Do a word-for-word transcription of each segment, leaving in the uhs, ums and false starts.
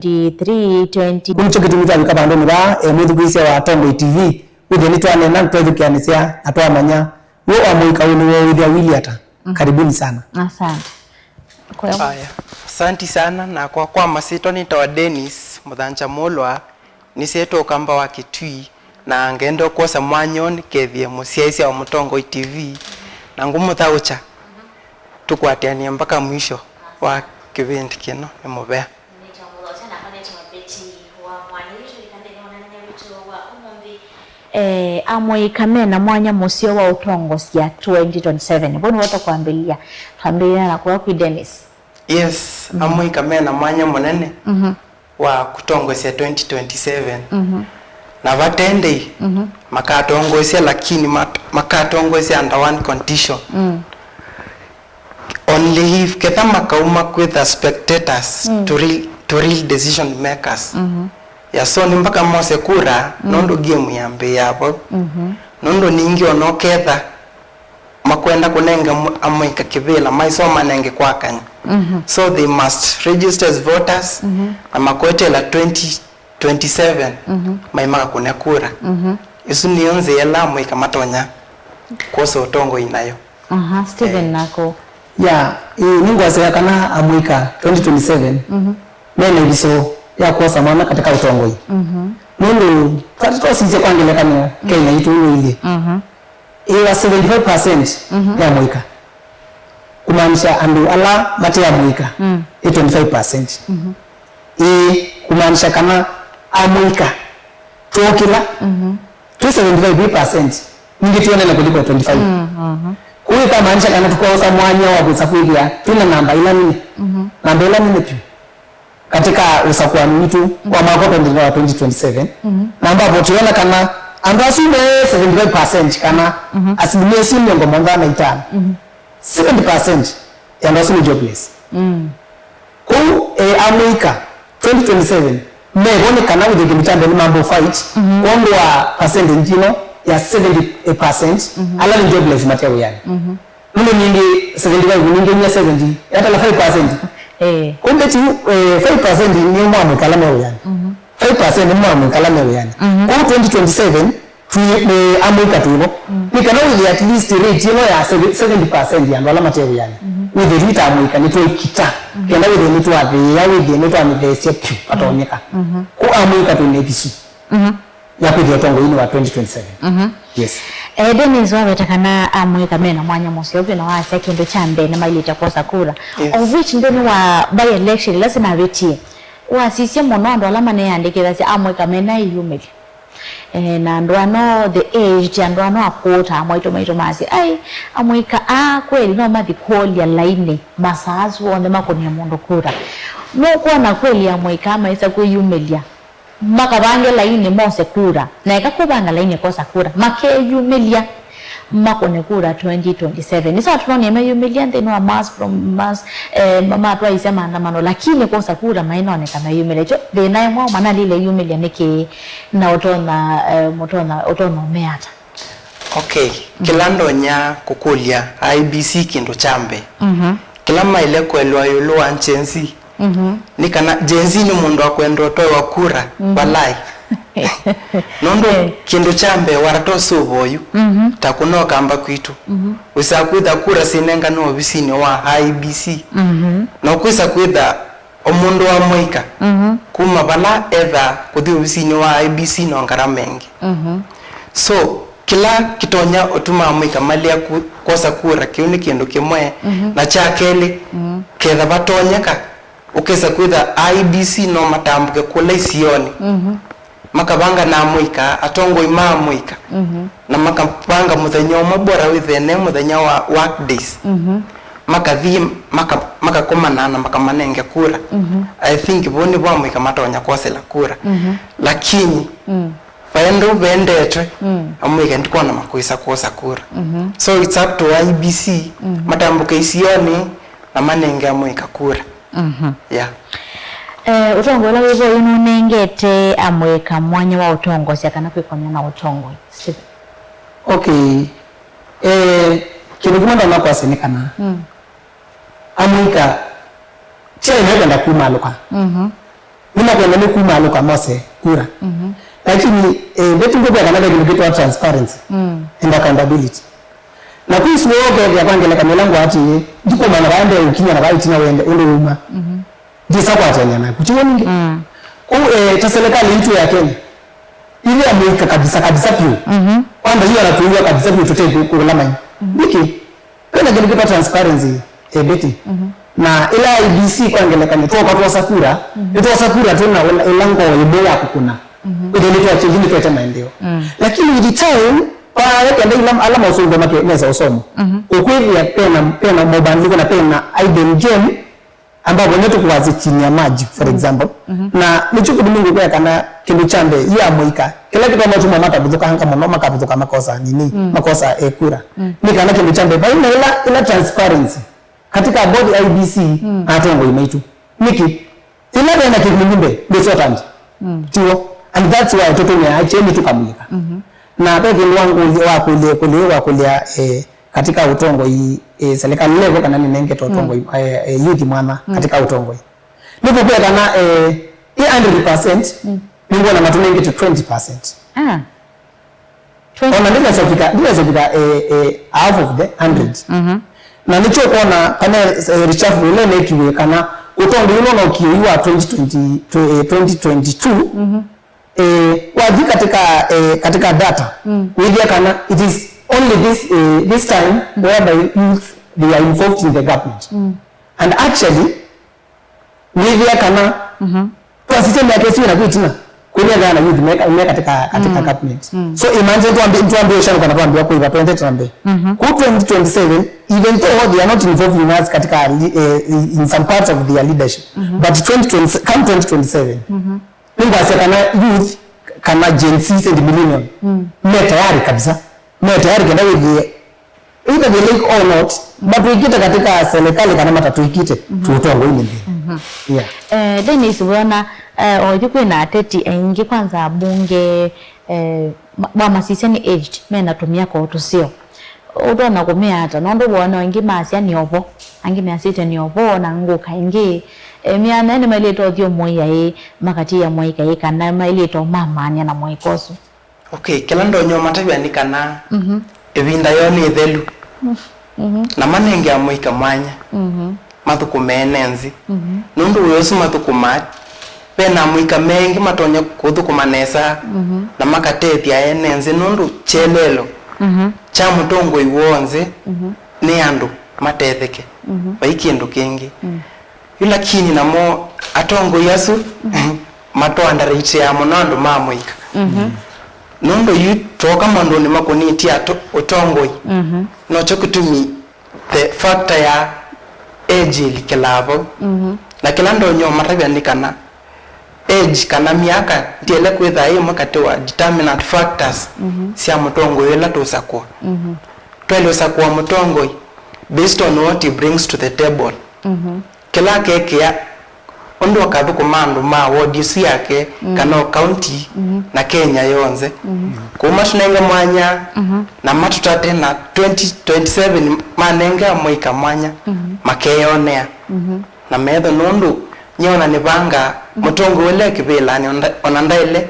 twenty-three, twenty. Kĩu nĩkyo kĩtumi twavika vandũnĩ vaa, e, mwĩthukĩĩsya wa Tongoi T V, wĩthĩe nĩtwaneena, twethukĩanĩsya, na twamanya w'o wa mũika ũũ nĩwoo wĩthĩa wĩlĩ ata. Mhm. Karibuni sana. Asante. Kwa Aya, asanti sana. Nakwa kwa masyĩtwa nĩtawa Dennis Mũthanja Mũlwa, nĩsyaĩtwe Ũkamba wa Kĩtui, na ngenda kwosa mwanya ũũ nĩkethĩe mũsyaĩĩsya wa Mũtongoi T V, na ngũmũthaũkya tũkwatĩanĩe mpaka mwisho wa kĩvĩndĩ kĩno. Nĩ mũvea. Nĩtwa Mũthokya, nakwa nĩtwa Betty wa Mwanĩi. Tũlikanĩe nĩ wonany'a witũ wa ũmũnthĩ. Eh, amũika mena mwanya mũseo wa ũtongosya twenty twenty-seven. Vau nĩvo tũkwambĩlĩlya. Twambĩlĩlya na kũa kwĩ Dennis. Yes, amũika mena mwanya mũnene, mhm, wa kũtongosya twenty twenty-seven. Mhm. Na vate ndĩi, mhm, makatongosya, lakini mat-, makatongosya under one condition. Mm. Only if ketha makauma kwĩtha spectators, mm, to real, to real decision makers. Mhm. Ya, so nĩ mpaka mose kura, mm, nũndũ game yambĩĩa vau. Mhm. Nũndũ ningĩ ona ũketha makwenda kũnenga mũ-, amũika kĩvĩla, maisoma manenge kwakany'a. Mhm. So they must register as voters, mhm, na makwetela twenty twenty-seven, mhm, maimaka kũne kura. Mhm. Ĩsu nĩyo nzĩa ĩla amũika matonya kwosa ũtongoi nayo. Aha, Stephen, eh, nako. Ya, ĩ, nĩngwasya kana amũika twenty twenty-seven, mhm, mena ĩviso ya kwosa mwanya katika ũtongoi. Mhm. Nũndũ, twasisye kwa ngelekany'o, mhm, Kenya yitũ ĩno ĩlĩ. Mhm. Ĩva seventy-five percent, mhm, nĩ amũika. Kumaanisha andũ ala mate amũika, mm, nĩ twenty-five percent. Mhm. Ĩĩ, kumaanisha kana amũika tũkĩla, mhm, twĩ seventy-five percent, ningĩ twĩ anene kũliko twenty-five. Mm, mhm. Kũu ĩkamaanisha kana tũkosa mwanya wa kwĩsa kwĩthĩa twĩ na namba ĩla nene. Mhm. Namba ĩla nene vyũ katika ũsakũani witũ wa mwaka ũkwendete wa twenty twenty-seven. Mhm. Na ambapo tũyona kana andũ asu me seventy-five percent kana, mhm, asilimia isu mĩongo mũonza na itano, mhm, seventy percent ya andũ asu nĩ jobless. Mm. Kwoou, eh, amũika twenty twenty-seven, mevo nĩ kana wĩthĩe kĩndũ kya mbee nĩ mambo fight, mhm, kwondũ wa percentage ĩno ya seventy percent, mhm, ala nĩ jobless mate wĩanĩ. Mhm. Nũndũ ningĩ seventy-five ningĩ mia seventy, yatala five percent. Eh. Kumbe ti, eh, five percent nĩ mwamũika ala me wĩanĩ. Mhm. Five percent nĩ mwamũika ala me wĩanĩ. Mhm. Kwoou twenty twenty-seven, twĩ, nĩ amũika twĩvo. Mm. Nĩ kana wĩthĩe at least rate ĩno ya seventy percent ya andũ ala mate wĩanĩ. Mhm. Wĩthĩe twĩ ta amũika nĩtwaikita. Mhm. Kenda wĩthĩe nĩtwathĩĩa, wĩthĩe nĩtwamĩtheesya vyũ, vatonyeka. Mhm. Kwoou amũika twĩ na ĩviso. Mhm. Ya kwĩthĩa ũtongoinĩ wa twenty twenty-seven. Mhm. Yes. Eh, Dennis waweta kana amũika mena mwanya mũseo vyũ na wasya kĩndũ kya mbee nĩmailĩte kwosa kura. Yes. Of which nthĩnĩ wa by election ila sinavĩtie, wasisye mũno andũ ala maneandĩkĩthasya amũika mena ĩyumĩlyo. Eh, na andũ ano the aged, andũ ano akũũ ta mwaitũ maitũ masya, ai, amũika aa kweli no mathi kũlya lainĩ masaa asu onthe makũnĩe mũndũ kura. Nũkwona kweli amũika maisa kwĩyumĩlya makavange lainĩ mose kura, na eka kũvanga lainĩ kosa kura, makeyumĩlya makũne kura twenty twenty-seven. Nĩ sawa tũnonie meyumĩlya nthĩnĩ wa mass from mass, eh, ma-, matwaisya maandamano, lakini kosa kura mainoneka meyumĩlya. Kyo thĩna ĩmwe manalile yumĩlya nĩkĩ na ũtonya, eh, mũtonya, ũtonya ũmea ata? Okay, kĩla ndonya kũkũlya I E B C kĩndũ kya mbee. Mhm. Kĩla maĩle kũelewa ĩũlũ wa Gen Z, mhm, nĩ kana Gen Z nĩ mũndũ wa kwenda ũtoewa kura, mhm, walai. Nũndũ, eh, kĩndũ kya mbee, warata ũsũvo ũyu, mhm, ta kũna Ũkamba kwitũ. Mhm. Wĩsaa kwĩtha kura sinenganwe ovisinĩ wa I E B C. Mhm. Na ũkwĩsa kwĩtha o mũndũ wa mũika, mhm, kuma vala ethaa kũthi ovisinĩ wa I E B C no ngarama ĩngĩ. Mhm. So, kĩla kĩtonya ũtuma amũika malea ku-, kwosa kura, kĩu nĩ kĩndũ kĩmwe. Mhm. Na kya kelĩ, mhm, ketha vatonyeka, ũkesa kwĩtha I E B C no matambũke kũla isionĩ. Mhm. Makavanga na amũika, atongoi ma amũika, mhm, na makavanga mũthenya ũmwe bora wĩthĩe ne mũthenya wa work days. Mhm. Makathi, maka-, makakomana na makamanenge kura. Mhm. I think vau nĩvo amũika matonya kwosela kura. Mhm. Lakini, mm, vaendũ vendetwe, mm, amũika ndikwona makwĩsa kwosa kura. Mhm. So it's up to I E B C, mm, matambũke isionĩ na manenge amũika kura. Mhm. Yeah. Eh, ũtongoi ũla wĩ vo yu nũnengete amũika mwanya wa ũtongosya kana kwĩkonya na ũtongoi? Stephen. Okay. Eh, kĩndũ kĩmwe ndonya kwasya nĩ kana, mm, amũika ti aĩ mekwenda kumaalũka. Mhm. Nĩmakwenda nĩ kumaalũka mose kura. Lakini, eh, Betty, ngũkwĩa kana ve kĩndũ kĩtawa transparency and accountability. Na kwĩ isu ũkethĩa kwa ngelekany'o ĩla ngwatĩĩe, ndikũmanya vaa mbee ũkinya na vaa ĩtina wende ũndũ uma. Ndisa kwatania naku. Tiw'o ningĩ? Kũu, eh, ta serikali itũ ya Kenya, ĩla ya mũika kabisa, kabisa vyũ. Kwanza hiyo anatuiwa kabisa vyũ tũte kũ-, kũla mai. Nĩkĩ? Kwĩna kĩndũ kĩtawa transparency, eh, Betty. Na ĩla I E B C kwa ngelekany'o, twoka twosa kura, nĩtwosa kura twĩna ũla, ĩla ngoo ĩmwe ya kũkũna. Kwĩthĩa nĩtwachange, nĩtwete maendeeo. Lakini with the time, kwa kenda ila, ala maũsũngwa make-, mesa ũsomo. Ũkwĩthĩa pena, pena mobandĩko na pena hidden game, ambapo nĩtũkũwasya chini ya maji, for example. Na nĩkyo kĩtumi ngũkwĩa kana kĩndũ kya mbee, yu amũika, kĩla kĩtonya tuma matavũthũkanga mũno, makavũthũka makosa nini, makosa, eh, kura. Nĩ kana kĩndũ kya mbee, vai na ĩla, ĩla transparency katika both I E B C na atongoi maitũ. Nĩkĩ? Ĩla vena kĩvundu mbee, ndĩsotandi. Tiw'o? And that's why tũtũmĩaa kyeni tũkamulika. Na ve kĩndũ wangũlya, wakũlya, kũlya, wakũlya, eh, katika ũtongoi, eh, serikali level kana nĩnengete ũtongoi, eh, eh, youth mwana katika ũtongoi. Nĩkũkwĩa kana, eh, ĩ hundred percent, nĩngwona matũnengete twenty percent. Ah. Ona ndinasofika, ndinasofika, eh, eh, half of the hundred. Na nĩkyo kwona kana, eh, reshuffle ĩla nekiwe kana ũtongoi ũla ũnokie wa twenty twenty, tw-, eh, twenty twenty-two, eh, wathi katika, eh, katika data, wĩthĩa kana it is only this, eh, this time whereby youth, they are involved in the government. And actually, wĩthĩa kana twasisya myaka ĩsu ĩna kwĩtina, kwĩthĩa na youth me, me katika, katika government. So imagine twambi-, twambie ũshanũka na twambia kũiva, twendete na mbee. Ku twenty twenty-seven, even though they are not involved in us katika li-, eh, in some parts of their leadership, but twenty twenty, come twenty twenty-seven, nĩngwasya kana youth kana Gen Z and millennial me tayari kabisa, me tayari kenda wĩthĩe, either they like or not, matwĩkĩte katika serikali kana matatwĩkĩte, tũtongoinĩ nthĩ. Yeah. Eh, Dennis, wona, eh, oyu kwĩna ateti aingĩ, kwanza abunge, eh, ma-, wamasisya nĩ aged, mena tũmyaka o tũseo. Ũtonya kũmea ata? Nũndũ wona aingĩ masya nĩ ovo, angĩ measĩte nĩ ovo, na ngũka ingĩ, eh, mĩana nĩmailĩte ũthyũ mũiaĩ, makatĩĩa mũikaĩ kana mailĩte ũmamany'a na mũika ũsu. Okay, kĩla ndonya ũmatavya nĩ kana ĩvinda yoo nĩ ĩthelu. Na manenge amũika mwanya mathũkũme ene nthĩ. Nũndũ wĩa ũsu mathũkũmaa, ve na amũika mengĩ matonya kũthũkũma nesa na makatethya ene nthĩ, nũndũ kyelelo kya mũtongoi w'onthe nĩ andũ matetheke, vai kĩndũ kĩngĩ. Yu lakini namo atongoi asu matũandaraitĩaa mũno andũ ma mũika. Nũndũ yu twoka maũndũnĩ makũnĩtye ato-, ũtongoi, nokyo kĩtumi the factor ya age ĩlikĩlaa vau. Na kĩla ndonya ũmatavya nĩ kana age kana myaka ndĩele kwĩthaa yĩ ĩmwe katĩ wa determinant factors sya mũtongoi ũla tũũsakũa. Twaĩle ũsakũa mũtongoi based on what he brings to the table. Kĩla akekĩa ũndũ akathũkũma andũ ma ward ĩsu yake, kana o county, na Kenya yonthe. Kwoou matũnenge mwanya, na matũtate na twenty twenty-seven manenge amũika mwanya, makeyonea na metho, nũndũ nyie ona nĩvangaa mũtongoi ũla e kĩvĩlanĩ, ona nda-, ona ndaĩle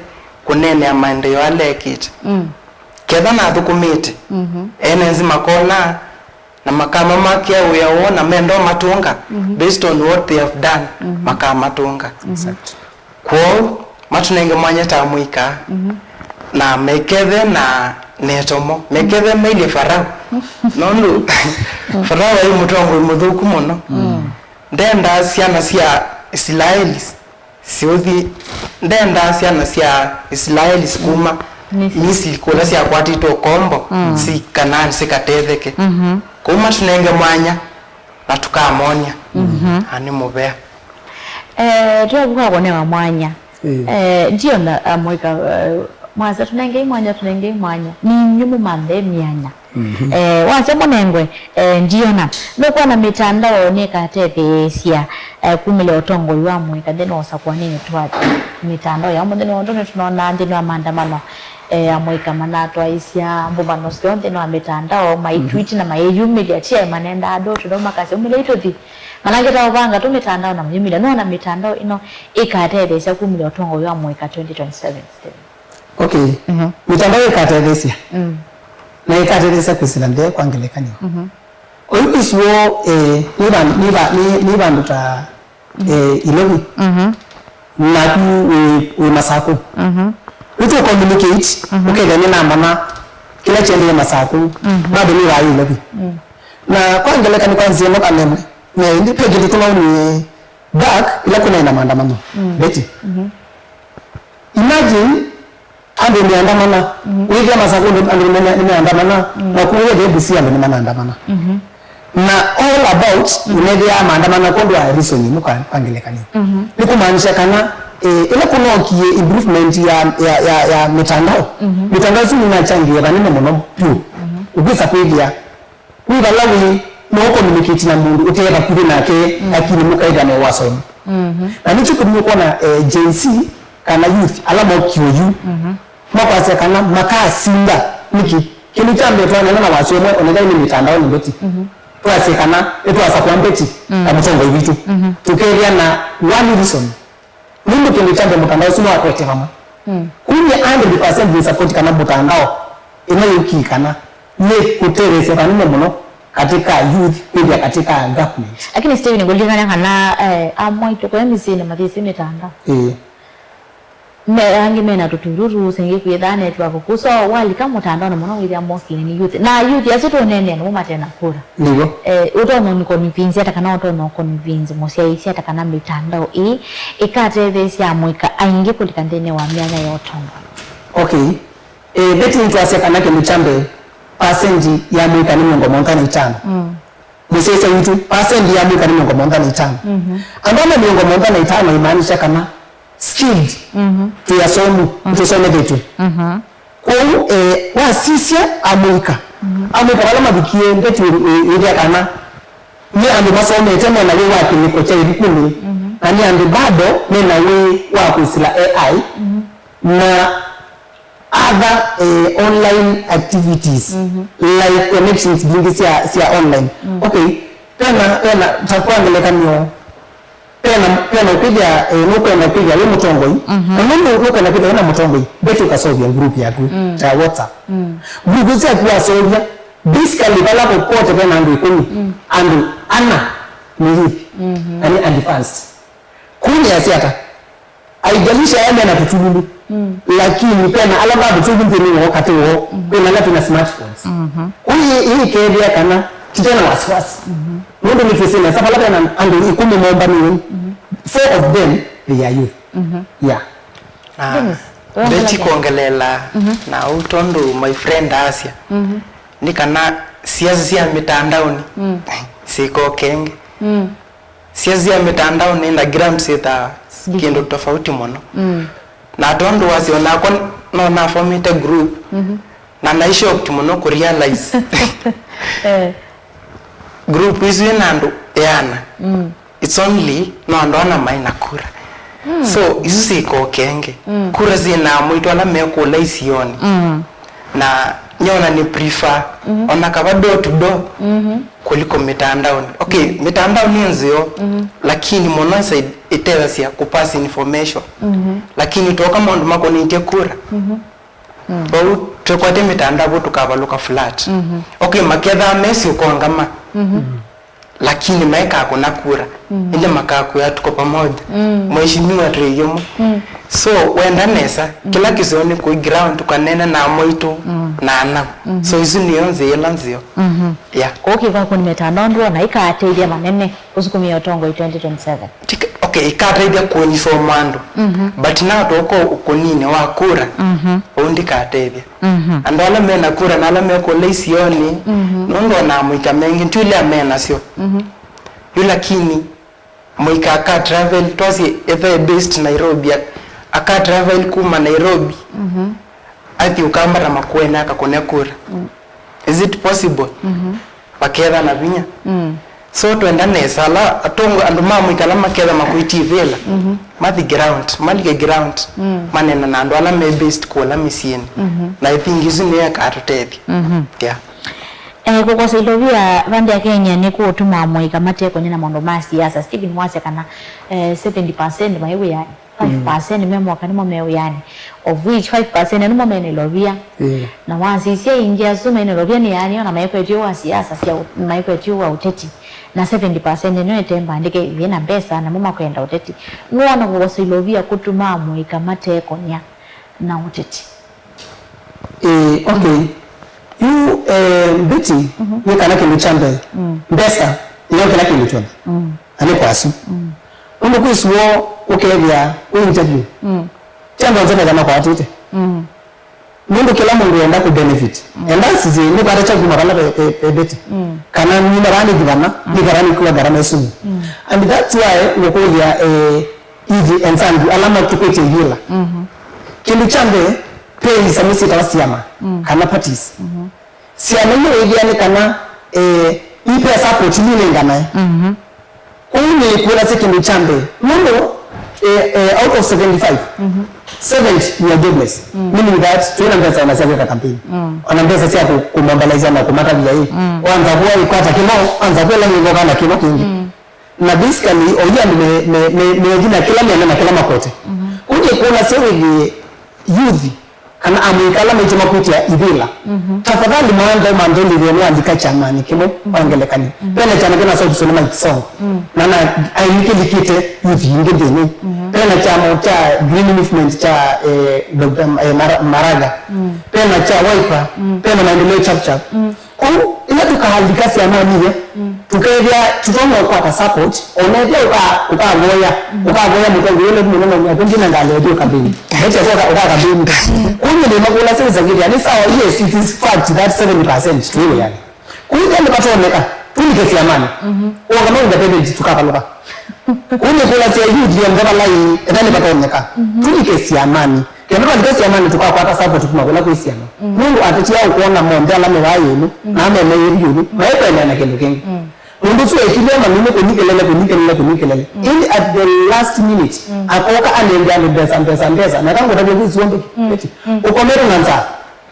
kũneenea maendeeo ala ekĩte. Ketha nathũkũmĩte, ene nthĩ makona, na makamamakĩa wĩa woo na menda ũmatũnga based on what they have done, makamatũnga. Exactly. Kwoou matũnenge mwanya ta amũika, na mekethe na netomo, mekethe mailye Farao, nũndũ Farao aĩ mũtongoi mũthũku mũno. Ndendaa syana sya Isilaeli siũthi, ndendaa syana sya Isilaeli sikuma Misili. Misili kũla syakwatĩtwe ũkombo, si Kanaani sikatetheke. Kũu matũnenge mwanya na tũkamonia. Na nĩ mũvea. Eh, twĩavuka kũnewa mwanya. Eh, ndiona amũika, eh, mwasa tũnengei mwanya, tũnengei mwanya. Ninyu mũmanthe myanya. Eh, wasya mũnengwe, eh, ndiona. Nũkwona mĩtandao nĩkatetheesya, eh, kumĩlya ũtongoi wa mũika nthĩnĩ wa ũsakũanĩnĩ twa mĩtandao ya ũmũnthĩ nĩ ũndũ nĩtũnonaa nthĩnĩ wa maandamano, eh, amũika manatwaĩsya mbũmbano syoo nthĩnĩ wa mĩtandao, maitwiti na mayĩyumĩlya, ti aĩ manendaa andũ tũndũ makasya, "Umĩlei tũthi." Manake ta ũvanga tu mĩtandao na mayumĩlya, nũona mĩtandao ĩno ĩkatetheesya kumĩlya ũtongoi wa mũika twenty twenty-seven, Stephen? Okay. Mhm. Mĩtandao ĩkatetheesya. Mm. Na ĩkatetheesya kwĩsĩla nthĩ kwa ngelekany'o. Mhm. Oyu kwĩsĩ woo, eh, nĩ va- nĩ va- nĩ- nĩ vandũ ta eh, Ilovi. Mhm. Naku wĩ- wĩ Masaku. Mhm. Nĩtũ communicate, mhm, ũkethĩa nĩnamanya kĩla kĩendee Masaku. Mhm. Bado nĩ vaa Ilovi. Mm. Na kwa ngelekany'o, kwa nzĩa ĩno kanemwe, na ĩndĩ ve kĩndũ tũnaumie back ĩla kũnaĩ na maandamano. Mm. Betty. Mhm. Imagine andũ meandamana. Mhm. Wĩthĩa Masaku andũ nĩme- nĩmeandamana, mm, na kũu wĩthĩa Busia andũ nĩmanaandamana. Mhm. Na all about, mhm, ũnethĩaa maandamano kwondũ wa reason ĩno kwa, kwa ngelekany'o. Mhm. Nĩ kũmaanisha kana, eh, ĩla kũnookie improvement ya, ya, ya, ya mĩtandao, mhm, mĩtandao ĩsu nĩnachangie vanene mũno vyũ. Mhm. Ũkwĩsa kwĩthĩa wĩ vala wĩ, no ũcommunicate na mũndũ ũte vakuvĩ nake, mm, lakini mũkaĩthana wasoma. Mhm. Na nĩkyo kĩtumi ũkwona, eh, Gen Z kana youth ala mokie oyu, mhm, makwasya kana makasinda. Nĩkĩ? Kĩndũ kya mbee, twanena na wasya ũmwe, onethai nĩ mĩtandaonĩ, Betty. Mhm. Twasye kana nĩtwasakũa Betty, mm, ta mũtongoi witũ. Mhm. Tũkethĩa na one reason. Nũndũ kĩndũ kya mbee, mũtandao ũsu nĩwakwete vamwe. Mm. Kumya one hundred percent nĩ support kana mũtandao ĩno yũkii kana nĩ kũtetheesya vanene mũno katika youth kwĩthĩa katika government. Lakini Stephen, ngũlilikana kana, eh, amwaitũ kũya mĩsyĩnĩ mathĩsĩ mĩtandao. Ĩĩ. Me angĩ mena tũtururu, sengĩ kwĩthaa network kũu. So walika mũtandaonĩ mũno wĩthĩa mostly nĩ youth. Na youth asu tũneenea nĩmo matena kura. Nĩw'o. Eh, ũtonya ũmũconvince ata kana ũtonya ũconvince mũsyaĩĩsya ata kana mĩtandao ĩĩ ĩkatetheesya amũika aingĩ kũlika nthĩnĩ wa myanya ya ũtongoi? Okay. Eh, Betty, nĩtwasya kana kĩndũ kya mbee, percent ya amũika nĩ mĩongo mũonza na itano. Mm. Mũsyaĩĩsya witũ, percent ya amũika nĩ mĩongo mũonza na itano. Mhm. Andũ ala mĩongo mũonza na itano imaanisha kana skilled, mhm, twĩ asomu, mhm, nĩtũsomethetw'e. Mhm. Kwoou, eh, wasisya amũika, mhm, amũika vala mavikie, Betty, wĩ- wĩ- wĩthĩa kana nĩ andũ masomete, mena wĩĩ wa kĩlĩko kya ĩvukunĩ, mhm, na nĩ andũ bado mena wĩĩ wa kwĩsĩla A I, mhm, na other, eh, online activities, mhm, like connections mbingĩ sya, sya online. Mm. Okay, pena, pena, ta kwa ngelekany'o, pena, pena ũkwĩthĩa, eh, nũkwenda kwĩthĩa wĩ mũtongoi, mhm, na nũndũ nũkwenda kwĩthĩa wĩ na mũtongoi, Betty, ũkaseũvya group yaku, mm, ta WhatsApp. Mm. Group ĩsu yaku waseũvya, basically, vala popote pena andũ ĩkũmi, mm, andũ ana nĩ youth, mhm, na nĩ advanced. Kũu nĩasya ata? Aingĩ asu me na tũtululu, mm, lakini pena ala ma tũtululu nthĩnĩ woo, katĩ woo, mm, kwĩna ala twĩ na smartphones. Mhm. Kwoou ĩĩ ĩkethĩa kana tũte na wasiwasi. Mhm. Nũndũ nĩtwĩsĩ nesa vala vena andũ ĩkũmi mombanĩe, mhm, four of them they are youth. Mhm. Yeah. Na Dennis, Betty, wongelea kwongeleela, mhm, na ũu tondũ my friend asya, mhm, nĩ kana siasa sya mĩtandaonĩ, mm, syĩka ũkenge. Mm. Siasa sya mĩtandaonĩ na ground syĩthaa kĩndũ tofauti mũno. Mm. Na tondũ wasya, onakwa no na formĩte group, mhm, na naĩ shocked mũno kũrealize, eh, group isu ina andũ eana. Mm. It's only no andũ ana maĩ na kura. Mm. So isu syĩka ũkenge. Mm. Kura syĩna amũitũ ala mekũla isionĩ. Mm. Na nyona nĩ prefer, mhm, ona kava door to door, mhm, kuliko mitandaoni. Okay, mhm, mitandao ni nzeo, mhm, lakini mono zaidi itethasya kupass information. Mhm. Lakini toka maundu makonetye kura. Mhm. Mm. Vau twekwate mitandao vo tukavaluka flat. Mhm. Okay, makethaa mesi ukongama. Mhm. Lakini maeka kuna kura. Mm. Ĩndĩ makakwĩa tuko pamoja. Mm. Mheshimiwa twĩ yũmwe. Mm. So wenda nesa, mm, kĩla kĩseo nĩ kũi ground, tũkanena na amwaitũ, mm, na ana. Mm-hmm. So isu nĩyo nzĩa ĩla nzeo. Mm-hmm. Yeah. Kũu kĩvakonĩ mĩtandao ndwona ĩkateithya vanene kũsukumĩa ũtongoi twenty twenty-seven? Tika- okay, ĩkateithya kũinform andũ. Mm-hmm. But now tũko ũkũninĩ wa kura, mm-hmm, ũu ndikateithya. Mhm. Andũ ala mena kura na ala mekũla isionĩ, mhm, nũndũ ona amũika mengĩ ndiũlea menasyo. Mhm. Yu lakini mũika aka travel, twasye ethĩwe based Nairobi, aka travel kuma Nairobi, mhm, athi Ukambara Makueni akakũne kura. Mm. Is it possible? Mhm. Vaketha na vinya. Mm. So twenda nesa ala atongo andũ ma mũika ala maketha makwĩtivĩla, mhm, mathi ground, malike ground, mm, manena na andũ ala me based kũla mĩsyĩnĩ. Mhm. Na I think isu nĩyo ĩkatũtethya. Mhm. Yeah. Eh, kũkosa ilovia vanthe ya Kenya nĩ kũtuma amũika matekonya na maũndũ ma siasa. Stephen wasya kana, eh, seventy percent maĩ wĩanĩ, five percent me moka nĩmo me wĩanĩ, of which five percent nĩmo mena ilovia. Yeah. Na wasisya ingĩ asu mena ilovia nĩ yani ona maikwetio wa siasa sya ũ-, maikwetio wa ũteti. Na seventy percent nĩyo ĩte mbandĩke yĩna mbesa namo makwenda ũteti. Nũona kũkosa ilovia kũtuma amũika matekonya na ũteti? Eh, okay. Yu, eh, Betty, nĩ kana kĩndũ kya mbee, mbesa nĩyo kĩla kĩndũ kyonthe. Na nĩ kwasu. Ũndũ kwĩsĩ w'o ũkethĩa wĩ interview. Ti andũ onthe metha makwatĩte. Nũndũ kĩla mũndũ enda kũ benefit. Enda sisi nĩ kwata kya kuma vala ve-, ve-, ve Betty. Kana nina vaa nĩ thivana, nĩ kana nĩ kuwa ngarama ĩsu. And that's why ngũkũlya, eh, Ithi enzangu ala matũkwĩtye ivĩla. Kĩndũ kya mbee, ve isamũ syĩtawa syama, kana parties. Syama imwe wĩthĩa nĩ kana, eh, ipea support ilinenganae. Kwoou nĩkũlasya kĩndũ kya mbee. Nũndũ, eh, eh, out of seventy-five, seventy we are jobless. Meaning that twĩna mbesa ona sya kwĩka campaign. Ona mbesa sya kũ-, kũmobilize na kũmatavya ĩ. Wanza kuwa ikwata kĩno, wanza kuwa ĩla nĩvoka na kĩno kĩngĩ. Na basically, oyu andũ me, me, me, methi na kĩla mena na kĩla makwete. Kũu nĩkũlasya wĩthĩe youth, kana amũika ala maitũ makwĩtĩa ivĩla. Tafadhali manthe mantholithye nĩwalika kyamanĩ kĩmwe, kwa ngelekany'o. Vena kyama kĩna South Sonoma Song. Na, na ailikilikite youth ingĩ nthĩnĩ. Vena kyama kya Green Movement kya, eh, Doctor, eh, Mara-, Maraga. Vena kya Wiper. Vena Maendeleo Chap Chap. Kwoou, ĩla tũkaalika syamanĩ ii, tũkethĩa tũtonya ũkwata support, ona ethĩa ũka-, ũkavoya, ũkavoya mũtongoi ũla mũnene ũmwe, atũ ndina ngalĩ ũthi ũkambĩni. Ete ũka-, ũkakambĩni. Kwoou nĩ makũlasya nĩsakĩthĩa, nĩ sawa, yes, it is fact that seventy percent twĩ wĩanĩ. Kwoou ethĩa nĩvatonyeka, tũlike syamanĩ. Ũka no independent tũkavalũka. Kwoou nĩkũlasya youth yonthe vala ĩ, ethĩa nĩvatonyeka, tũlike syamanĩ. Kenda twalika syamanĩ tũkakwata support kuma kũla kwĩ syama. Nũndũ ateti aa ũkwona monthe ala me vaa ĩũlũ, na ala me ĩũlũ, maĩkũendeea na kĩndũ kĩngĩ. Nũndũ ũsu ekilĩe manini kũnyikelele, kũnyikelele, kũnyikelele. Ĩndĩ at the last minute, akoka anenge andũ mbesa, mbesa, mbesa. Na kangũtavya kwĩ syonthe, eti, ũkomete na nzaa.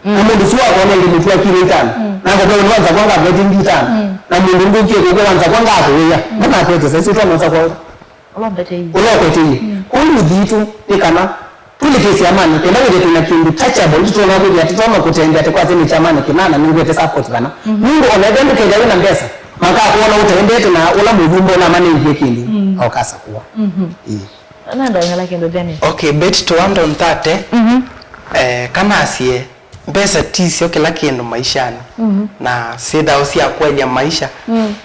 Na mũndũ ũsu wakona ĩndĩ mũtu wa kilo itano. Na akũtavya nĩwanza kwa ngakwete ĩngĩ itano. Na mũndũ ũngĩ ũkie kũkũ wanza kwa ngakũĩa. Ndanakwete, saizi ũtwanonza kwa Ũla ũkweteie. Ũla ũkweteie. Kwoou youth yitũ nĩ kana tũlike syamanĩ, kenda wĩthĩe twĩna kĩndũ touchable, tũtonya kwĩthĩa tũtonya kũtembea tũkwasye nĩ kyamanĩ kĩna na nĩngwete support kana. Nũndũ ona ethĩa ndũkethĩa wĩna mbesa, makakwona ũtembete na ũla mũthumba ũnamanengie kĩndũ, na ũkasakũa. Ĩĩ. Nandongela kĩndũ Dennis. Okay, bet to one on thirty. Eh, kana asie, mbesa ti syo kĩla kĩndũ maishanĩ, na syĩthĩawa sya kũelya maisha,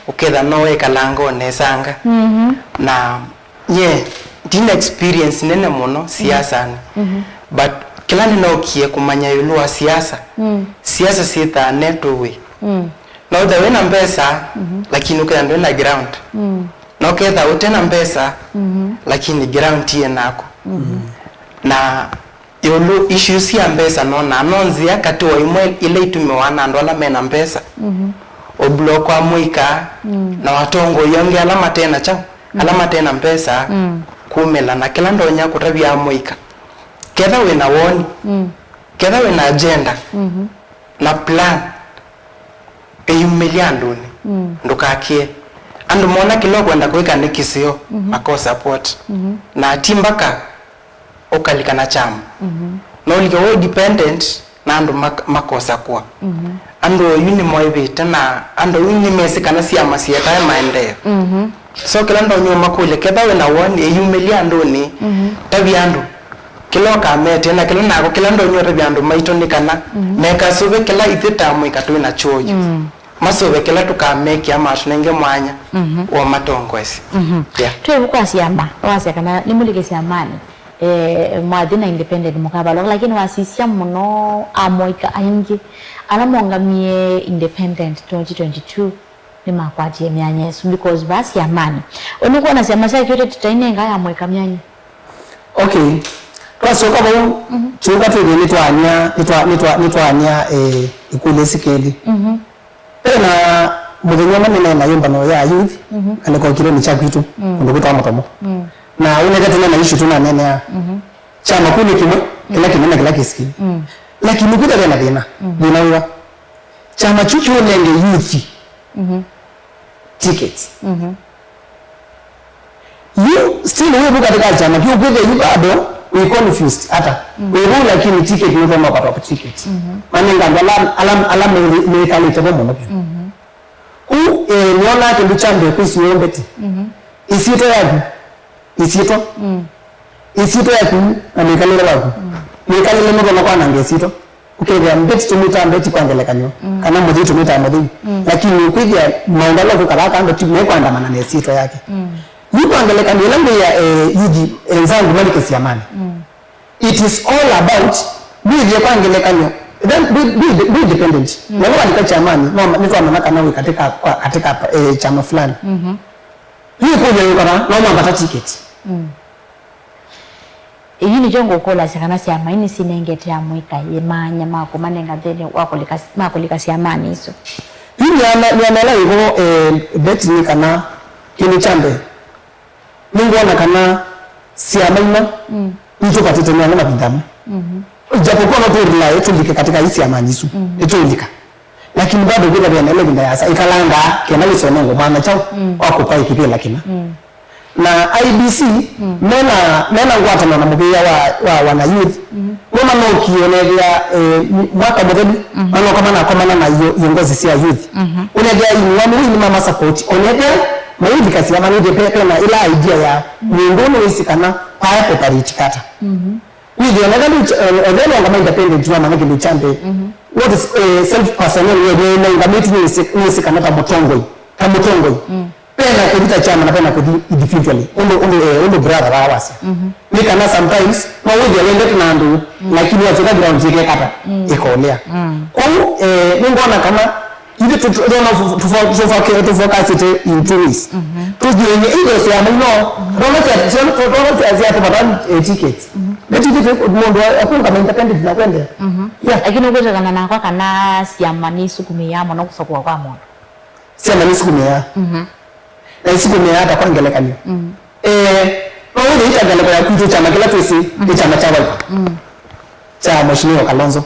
ũketha no wekalanga ũnesanga. Na nye ndina experience nene mũno siasanĩ, but kĩla nĩnookie kũmanya ĩũlũ wa siasa, siasa syĩthaa ne two way. No wĩtha wĩna mbesa, lakini ũketha ndwĩna ground. Na ũketha ũtena mbesa, lakini ground tiĩ naku. Na ĩũlũ, issues sya mbesa nonaa no nzĩa katĩ wa imwe ila itũmĩawa na andũ ala mena mbesa, ũblock amũika na atongoi angĩ ala matena kyaũ, ala matena mbesa, kumĩla. Na kĩla ndonya kũtavya amũika, ketha wĩna woni, ketha wĩna agenda na plan, ĩyumĩlya andũnĩ, ndũkakĩe. Andũ mona kĩla ũkwenda kwĩka nĩ kĩseo, mako support. Na ti mbaka ũkalika na kyama. No ũlike wĩ dependent na andũ mak-, makosa kũa. Andũ oyu nĩmoĩvĩte na andũ oyu nĩmesĩ kana syama sietae maendeeo. So kĩla ndonya ũmakũlya, ketha wĩna woni, ĩyumĩlya andũnĩ, tavya andũ kĩla ũkametĩe na kĩla nako, kĩla ndonya ũtavya andũ maitũ nĩ kana mekasũve kĩla ithyĩ ta amũika twĩ nakyo oyu. Masũve kĩla tũkamekĩa matũnenge mwanya wa matongoesye. Yeah. Twĩ vu kwa syama, wasya kana nĩmũlike syamanĩ. Eh, mwathi na independent mũkavalũka, lakini wasisya mũno amũika aingĩ ala mongamie independent twenty twenty-two nĩmakwatie myanya ĩsu, because vaa syamanĩ. Ũnĩkwona syama sya kĩũteti tainenga amũika myanya. Okay. Twasyoka vau, tũka twĩthĩe nĩtwaany'a, nĩtwa-, nĩtwa-, nĩtwaany'a, eh, ikũlyo isi kelĩ. Vena mũthenya ũmwe nĩneena yũmbano ya youth, na nĩkokilonĩ kya kwitũ, kũndũ kwĩtawa Mũtomo. Na ũneke tũneena issue tũnaneenea. Kyama kũu nĩ kĩmwe, kĩla kĩnene, kĩla kĩsikĩe. Lakini kwĩtha vena thĩna, thĩna wĩva? Kyama kyu kĩũnenge youth tickets. Yu still wĩ vu katika kyama kĩu, kwĩthĩa yu bado wĩ confused ata. Wĩ vu lakini ticket nĩthoma kwa top ticket. Manenga andũ ala, ala, ala me-, mekalĩte vo mũno vyũ. Kũ, eh, nĩonaa kĩndũ kya mbee kwĩsiwa mbeti. Ĩsyĩtwa yaku. Ĩsyĩtwa. Ĩsyĩtwa yaku na mwĩkalĩle waku. Mwĩkalĩle nũtonya kwananga ĩsyĩtwa. Ũkethĩa mbeti tũmwĩtaa mbeti kwa ngelekany'o, kana mũthei tũmwĩtaa mũthei. Lakini ũkwĩthĩa maũndũ ala ũkũkalaa kando ti mekwandamana na ĩsyĩtwa yake. Yu kwa ngelekany'o, ĩla ngwĩa, eh, yuthi enzangu malike siamanĩ. It is all about, ndwĩthĩe kwa ngelekany'o, then ndwĩ, ndwĩ, ndwĩ independent. Na ĩla walika kyamanĩ, no, nĩtwamanya kana wĩ katika, kwa, katika, eh, kyama fulani. Yu ĩkũlyo yũkana, no mwambata ticket. Ĩĩ nĩkyo ngũkũlasya kana syama ii nĩsinengete amũika yĩ maanya ma kũmanenga nthĩnĩ wa kũlika, ma kũlika syamanĩ isu. Yu nĩana-, nĩanela ĩvo, eh, Betty nĩ kana kĩndũ kya mbee, nĩngwona kana syama ino nitũvatĩte mĩango mavinda amwe. Japokuwa no tũrelaye tũlike katika ii syamanĩ isu, nĩtũũlika. Lakini bado kwĩtha vena ĩla ĩvinda yasa ĩkalangaa kenda wĩsone ngũmana kyaũ wa kũpa ĩkĩvĩla kĩna. Na I E B C mena, mena ngwatanĩo na mũvĩa wa, wa wana youth. Nĩmanokie ũnethĩa, eh, mwaka mũthelu manoka manakomana na io, iongozi sya youth. Ũnethĩa inwani wini mama support. Ũnethĩa mayuthikasya manĩthĩ pe, pena ĩla idea ya mũndũ nĩwĩsĩ kana pae kũparĩti kata. Wĩthĩe na kĩndũ kya, eh, eh, ve nongama independent wa mana kĩndũ kya mbee. What is, eh, self personnel, we, we nongamĩtu nĩsĩ, nĩsĩ kana ta mũtongoi, ta mũtongoi. Pena kũthi ta kyama na pena kũthi individually. Ũndũ, ũndũ, eh, ũndũ brother wa wasya. Nĩ kana sometimes, no wĩthĩe wendete na andũ, lakini wasyoka ground yĩkekata, ĩkolea. Kwoou, eh, nĩngona kana Ithyĩ tũ-, tũ-, tũfo-, tũfo-, tũfokasĩte in two ways. Tũthiĩnye either syama ino, tũona sya-, sya-, tũona sya-, syatũvata, eh, tickets. But ithyĩ twĩ mũndũ akũngama independent na kwendea. Yeah. Lakini ũkwĩtĩkana nakwa kana syama nĩisukumĩaa mũno kũsakũa kwa mũndũ? Syama nĩisukumĩaa. Na isukumĩaa ata kwa ngelekany'o? Eh, no wĩthĩe ita ngeleko ya kwitũ kyama kĩla twĩsĩ nĩ kyama kya Wiper. Kya Mheshimiwa Kalonzo.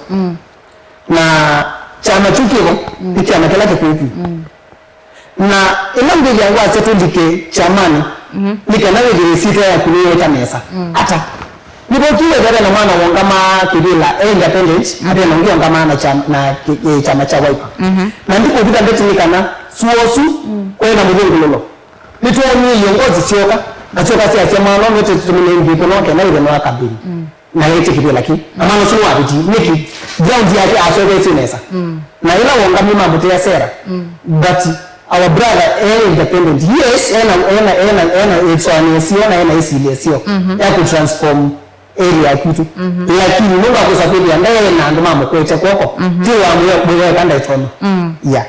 Na kyama kyu kĩvo nĩ kyama kĩla kĩkwĩkw'ĩ. Na ĩla ngwĩthĩa ngwasya tũlike kyamanĩ, nĩ kana wĩthĩe ĩsyĩtwa yaku nĩyĩweta nesa. Ata? Nĩvo tu wethĩa na mwana wongamaa kĩvĩla e independent, na vena ũngĩ ongamaa na kyama, na kĩ-, kĩ-, kyama kya Wiper. Na ndikũvitha ndeti nĩ kana suo ũsu kwĩ na mũthũngũlũlo. Nĩtwoonie iongozi syoka, na syoka syasya mwana ũmwe tũtũmĩle mbiko no kenda wĩthĩe nwa kambĩni. Na ĩtĩkĩlĩla kĩ? Na mwana ũsu nĩwavĩtie. Nĩkĩ? Ground yake aseũvĩtye nesa. Na ĩla wongamie mamũtea sera. But our brother e independent. Yes, ena, ena, ena, ena ĩsũanĩo syo na ena ĩsilya syo ya kũtransform area kwitũ. Lakini nũndũ wa kũsa kwĩthĩa ndaĩ na andũ mamũkwete kw'oko, ti wa mwĩweka ndaĩtonya. Yeah.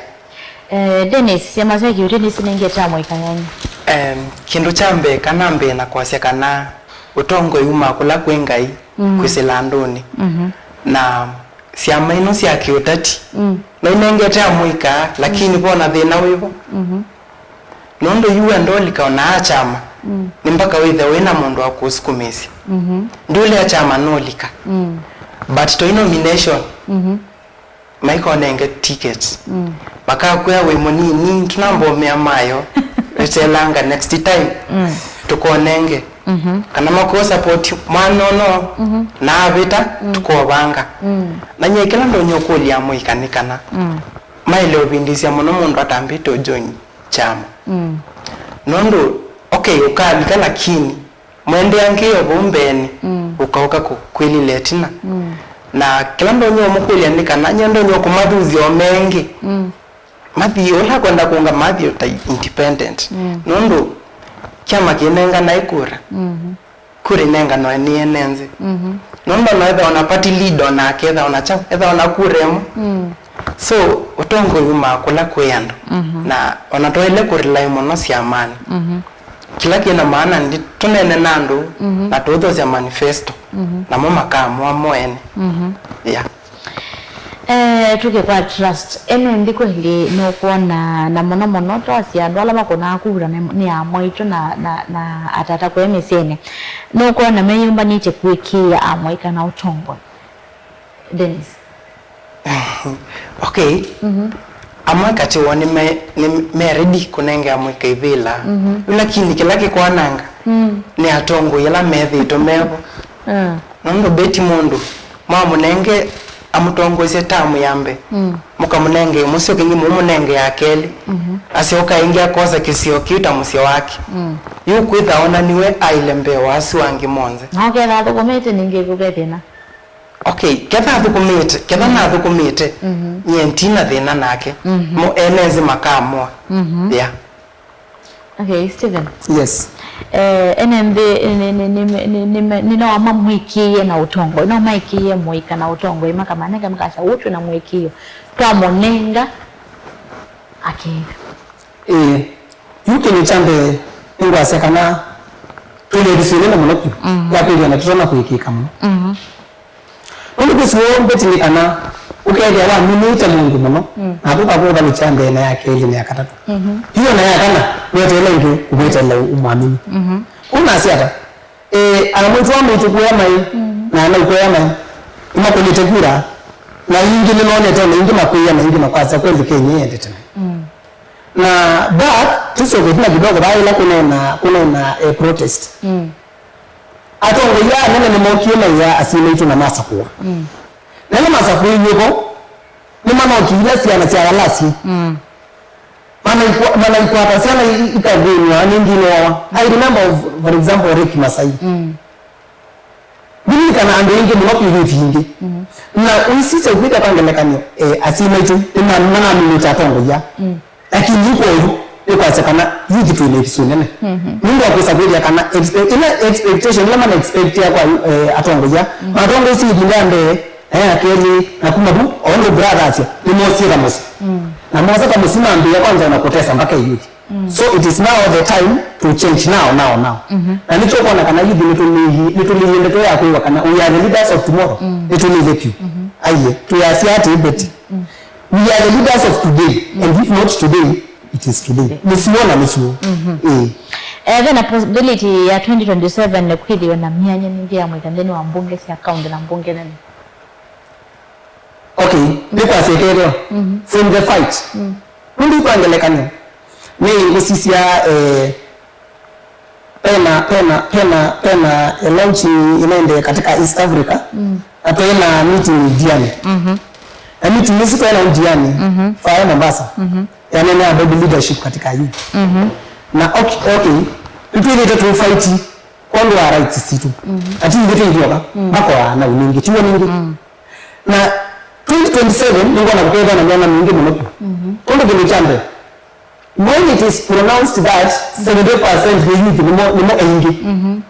Eh, Dennis, syama sya kĩũteti nĩsinengete amũika yani? Em, kĩndũ kya mbee kana mbee na kwasya kana ũtongoi umaa kũla kwĩ Ngai kwĩsĩla andũnĩ. Na syama ino sya kĩũteti no inengete amũika, lakini vona thĩna wĩvo. Nũndũ yu wenda ũlika ona a kyama, nĩ mpaka wĩthe wĩ na mũndũ wa kũsukumĩsya. Ndũlea kyama nũlika. But toi nomination, maikonenge ticket. Makakwĩa wĩ mũnini, tũnambomea mayo, ĩtelanga next time tũkonenge. Kana makũsupport mwana ũno, na avĩta, tũkovanga. Na nyie kĩla ndonya ũkũlya amũika nĩ kana maĩle ũvindĩsya mũno mũndũ atambĩte ũjoin kyama. Nũndũ, okay, ũkalika, lakini mwendeangĩe o vau mbeenĩ, ũkaũka kũ-, kwĩlila ĩtina. Na kĩla ndonya ũmũkũlya nĩ kana nyie ndonya kũmathuthya o mengĩ. Mathi ũla kwenda kũnga mathi ta independent. Nũndũ kyama kĩnenganae kura, kura ĩnenganwe nĩ ene nthĩ. Nũndũ no etha ona party leader onake etha ona kyaũ, etha ona kura ĩmwe. So, ũtongoi umaa kũla kwĩ andũ. Na ona twaĩle kũrelay mũno syamanĩ. Kĩla kĩna maana ndi tũneene na andũ na tũũthosya manifesto, namo makaamũa mo ene. Yeah. Eh, tuke kwa Trust. Ene nthĩ kweli nũkwona, na mũno mũno twasya andũ ala makũnaa kura nĩ, nĩ amwaitũ na, na, na atata kũya mĩsyĩnĩ. Nũkwona meyũmbanĩtye kũĩkĩĩa amwaika na ũtongoi? Dennis. Okay. Amwe katĩ woo nĩ me, nĩ me ready kũnengea mũika ivĩla. Yu lakini kĩla kĩkwananga nĩ atongoi ala methĩĩtwe mevo. Ah. Nũndũ Betty mũndũ mwamũnenge amũtongoesye tamu ya mbee, mũkamũnenge mũsyo kĩngĩ mũmũnenge ya kelĩ, asyoka ĩngĩ akosa kĩsio kĩu ta mũsyo wake. Yu kwĩtha onaniwe aile mbee wa asu angĩ monthe. Na ũketha athũkũmĩte ningĩ kũke thĩna. Okay, ketha athũkũmĩte, ketha nathũkũmĩte, nyie ntina thĩna nake. Mo ene nzĩ makamũa. Yeah. Okay, Stephen. Yes. Eh, ene nthĩ nĩ- nĩ- nĩ- nĩ- nĩ- nĩ- nĩ no mamwĩkĩĩe na ũtongoi, no maĩkĩĩe mũika na ũtongoi, makamanenga makasya ũtwĩ na mũĩkĩĩo twamũnenga akĩĩka. Ĩĩ. Yu kĩndũ kya mbee nĩngwasya kana twĩ na ĩviso ĩnene mũno vyũ ya kwĩthĩa na tũtonya kũĩkĩĩka mũno. Nũndũ kwĩsĩ woo mbeti nĩ kana ũkethĩa waminĩte mũndũ mũno, na atũka kũũthanĩkya mbee na ya kelĩ na ya katatũ. Yu ona ya kana, weteele ĩngĩ ũmweteele ũmwamini. Kũu nasya ata? Ĩĩ, amwĩtu amwĩtũkũya mai, na anaũkũya mai, nĩmakũnĩte kura, na ingĩ nĩmonete, na ingĩ makwĩa, na ingĩ makwasya kweli Kenya yendete mai. Na but tũsyoke ĩtina kidogo, vaĩla kũneena, kũneena eh, protest. Atongoi aa anene nĩmokie maia asyai maitũ na masakũwa. Na ĩla masakũiw'e vo, nĩmanokiilya syana sya Walasi. Manaikwa- manaikwata syana i- ikathĩnw'a nĩ ndinoawa. I remember of, for example, Ricky Masai. Ndilikana andũ aingĩ mũno kwĩthĩti ingĩ. Na ũisisya kwĩthĩa kwa ngelekany'o, eh, asyai maitũ nĩma- manaminĩte atongoia. Lakini yu kwoyu nĩkwasya kana youth twĩ na ĩviso nene. Nũndũ wa kwĩsa kwĩthĩa kana expe- ila expectation ila mana expectia kwa eh, atongoia, matongoesye ĩvinda ya mbee, na ya kelĩ, na kuma vu, o ũndũ brother asya, nĩmosie ta mũsyĩ. Na mosa ta mũsyĩ mambĩĩa kwanza ona kũtesa mpaka youth. So it is now the time to change now, now, now. Na nĩkyo ũkwona kana youth nĩtũlĩie, nĩtũlĩie ndeto ya kwĩwa kana we are the leaders of tomorrow. Nĩtũlĩie vyũ. Aiye, twĩasya atĩ Betty. We are the leaders of today, and if not today, it is today. Nĩsuo na nĩsuo. Ĩĩ. Eh, ve na possibility ya twenty twenty-seven kwĩthĩwa na myanya mingĩ ya mũika nthĩnĩ wa mbunge sya kaunti na mbunge nene? Okay, nĩkwasya ĩkethĩwa from the fight. Nũndũ kwa ngelekany'o, nĩ ngũsisya eh, pena pena pena pena eh, launching inaendee katika East Africa, na twĩ na meeting Diani. Na meeting ĩsu twĩ na Diani, vaya Mombasa, yanene about leadership katika youth. Na okay, okay, nĩtwĩthĩte tũifaiti kwondũ wa rights sitũ. Ati ithe tũithyoka, makoa na uningĩ, tiwo ningĩ. Na twenty twenty-seven nĩngwona kũkethwa na myanya mingĩ mũno vyũ. Ũndũ kĩndũ kya mbee, when it is pronounced that seventy percent nĩ youth nĩmo, nĩmo aingĩ,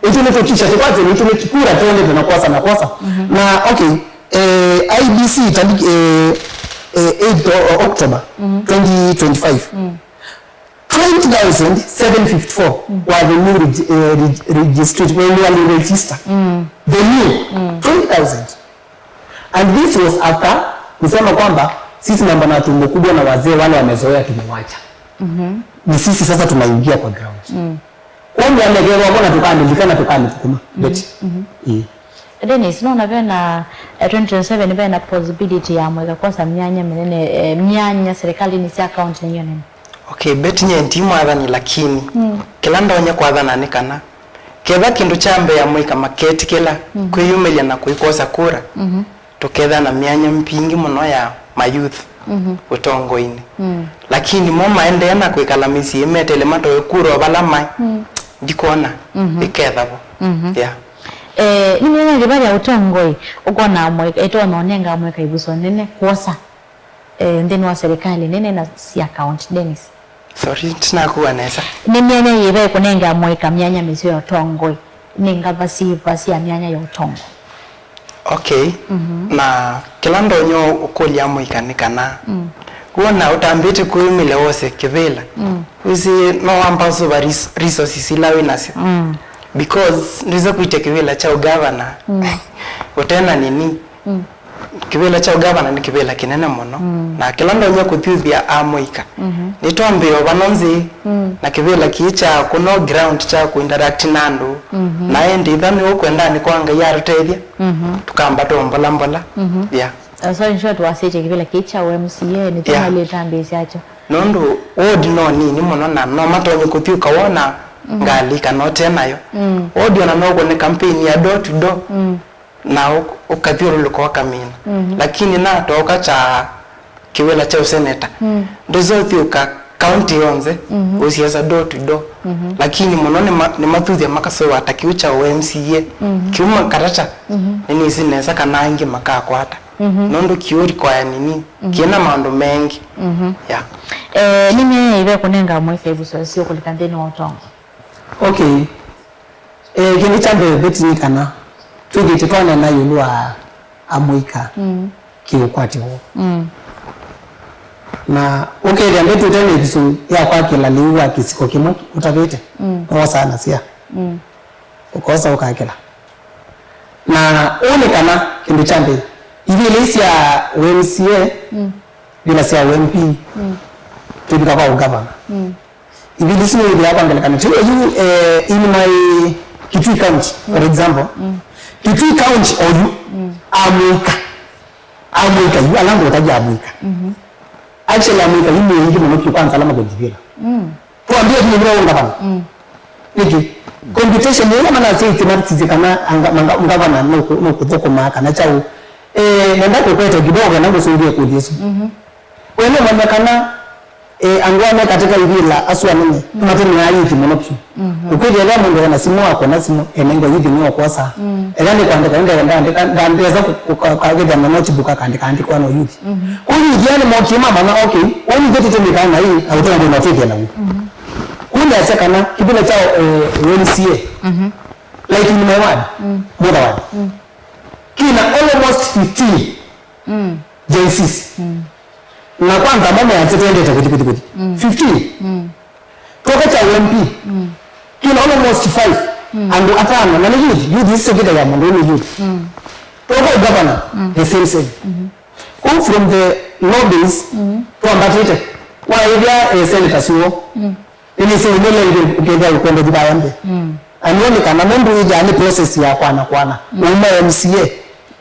ĩtũ nĩtũkisha tũkwatĩ nĩtũ nĩ kura twendete na kwosa na kwosa. Na okay, eh, I E B C tariki eh, eh, eighth o- October twenty twenty-five, twenty thousand seven fifty-four were the new reg- eh, reg- registrate, were newly register. The new twenty thousand. And this was after kusema kwamba sisi mambo na tumbo kubwa na wazee wale wamezoea, tumewacha. Ni sisi sasa tunaingia kwa ground. Kwani amegewa bona tukamilika na tukamithukuma. Beti. Ĩĩ. Dennis, nona vena eh, twenty twenty-seven vena possibility ya mũika kwosa myanya mĩnene, eh, myanya serikalini sya county nĩyo nene? Okay, Beti, nye ndi mwathani, lakini kĩla ndonya kwathana nĩ kana ketha kĩndũ kya mbee amũika maketĩkĩla kwĩyumĩlya na kũikosa kura, tũketha na myanya mbingĩ mũno ya mayouth ũtongoinĩ. Lakini mo maendee na kwĩkala mĩsyĩ metele matoe kura o vala maĩ, ndikwona ĩketha vo. Yeah. Eh, nĩ myanya yĩva ya ũtongoi ũkona amũika ĩtonya ũnenga amũika ĩvuso nene kwosa eh, nthĩnĩ wa serikali nene na sya county? Dennis. Sorry, ndinakuwa nesa. Nĩ myanya yĩva ĩkũnengea mũika myanya mĩseo ya ũtongoi? Nĩ ngava syĩva sya myanya ya ũtongoi? Okay. Na kĩla ndonya ũkũlya mũika nĩ kana wona ũtambĩte kwĩyumĩlya wose kĩvĩla, wĩsĩ no wamba ũsũva res- resources ila wĩ nasyo. Because ndwĩsa kwĩtya kĩvĩla kya ũgavana ũtena nini. Kĩvĩla kya ũgavana nĩ kĩvĩla kĩnene mũno, na kĩla ndonya kũthyũthya amũika nĩtwambĩĩo vano nzĩ na kĩvĩla kĩĩ kya kũno ground kya kũinteract na andũ, na ĩndĩ ĩtha nĩũkwenda nĩ kwa Ngai atũtethya, tũkamba tũmbola mbola. Yeah. Uh, so in short, wasĩtye kĩvĩla kĩĩ kya U M C A nĩkyo Yeah. mailĩte ambĩĩsya akyo. Nũndũ ward no nini mũno na no matonye kũthyũka wona ngalĩ kana ũte nayo. Ward ona no ũkũne campaign ya door to door na ũ- ũkathyũlũlũka ũkamina. Lakini natooka kya kĩvĩla kya ũseneta, ndũsothyũka kaunti yonthe ũsiasa door to door. Lakini mũno nĩma- nĩmathuthya makasũa ta kĩu kya U M C A kĩu makatata. Nĩnĩsĩ nesa kana angĩ makakwata. Nũndũ kĩu require nini kĩna maũndũ mengĩ. Yeah. Eh, nĩ mĩanya ĩva ĩkũnenga amũika ivusũa syĩũkũlĩka nthĩnĩ wa ũtongo? Okay. Eh, kĩndũ kya mbee Betty nĩ kana twĩthĩĩtwe twaneena ĩũlũ wa amũika kĩũkwati woo. Na ũkethĩa ndeto ĩte na ĩvusũ ya kwakĩla lĩu wa kĩsiko kĩmwe ũtavĩte, nĩwosaa na sea. Ũkosa ũkakĩla. Na ũũ nĩ kana kĩndũ kya mbee, ivĩla sya U M C A, ivĩla sya U M P, tũvika kwa ũgavana. Ivĩla isu nĩithĩaa kwa ngelekany'o. Tĩu yu, eh, in my Kitui County, for example, Kitui County oyu, amũika, amũika yu, ala ngũtaja amũika. Actually, amũika yu nĩ aingĩ mũno vyũ kwanza ala makũthi vĩla. Twambie tu nĩw'o ngavana. Nĩkĩ? Computation ĩla manasya ĩtimatisye kana anga- manga- ngavana nũkũ- nũkũthũkũma kana kyaũ. Eh, nenda kũkweta kidogo kana ngũsũngĩe kũthi ĩsu. Wene manya kana, eh, andũ ame katika ivĩla asu anene matũmĩaa yuthi mũno vyũ. Ũkwĩthĩa ve mũndũ ena simũ akona simũ enengwa yuthi nĩokwosa. Eka nĩ kwandĩka ndenda ndandĩka ndandĩka kũkagĩthya na notebook akandĩka andĩkwa no yuthi. Kwoou ĩthĩa nĩmokie mamanya, okay, ũũ nĩtũtũmĩkaa na ĩ, aũtũngĩ na ũtwĩthĩa naw'o. Kũu nĩasya kana kĩvĩla kya, eh, U M C A, like in my ward, Motha ward, kĩna almost fifteen Gen Zs. Na kwanza mo measya tendete kũthi, kũthi, kũthi. Fifteen. Twoka kya U M P, kĩna almost five, andũ atano, na nĩ youth, youth isu kĩta ya mũndũ nĩ youth. Twoka governor, the same same. Kũu from the lobbies, twambatĩte, waĩthya, eh, senators woo. Nĩnĩsĩ ũmwe lengĩ ũkethĩa ũkwenda thivaya mbee. Anĩonekana nũndũ ĩthĩa nĩ process ya kwana kwana. Uma M C A,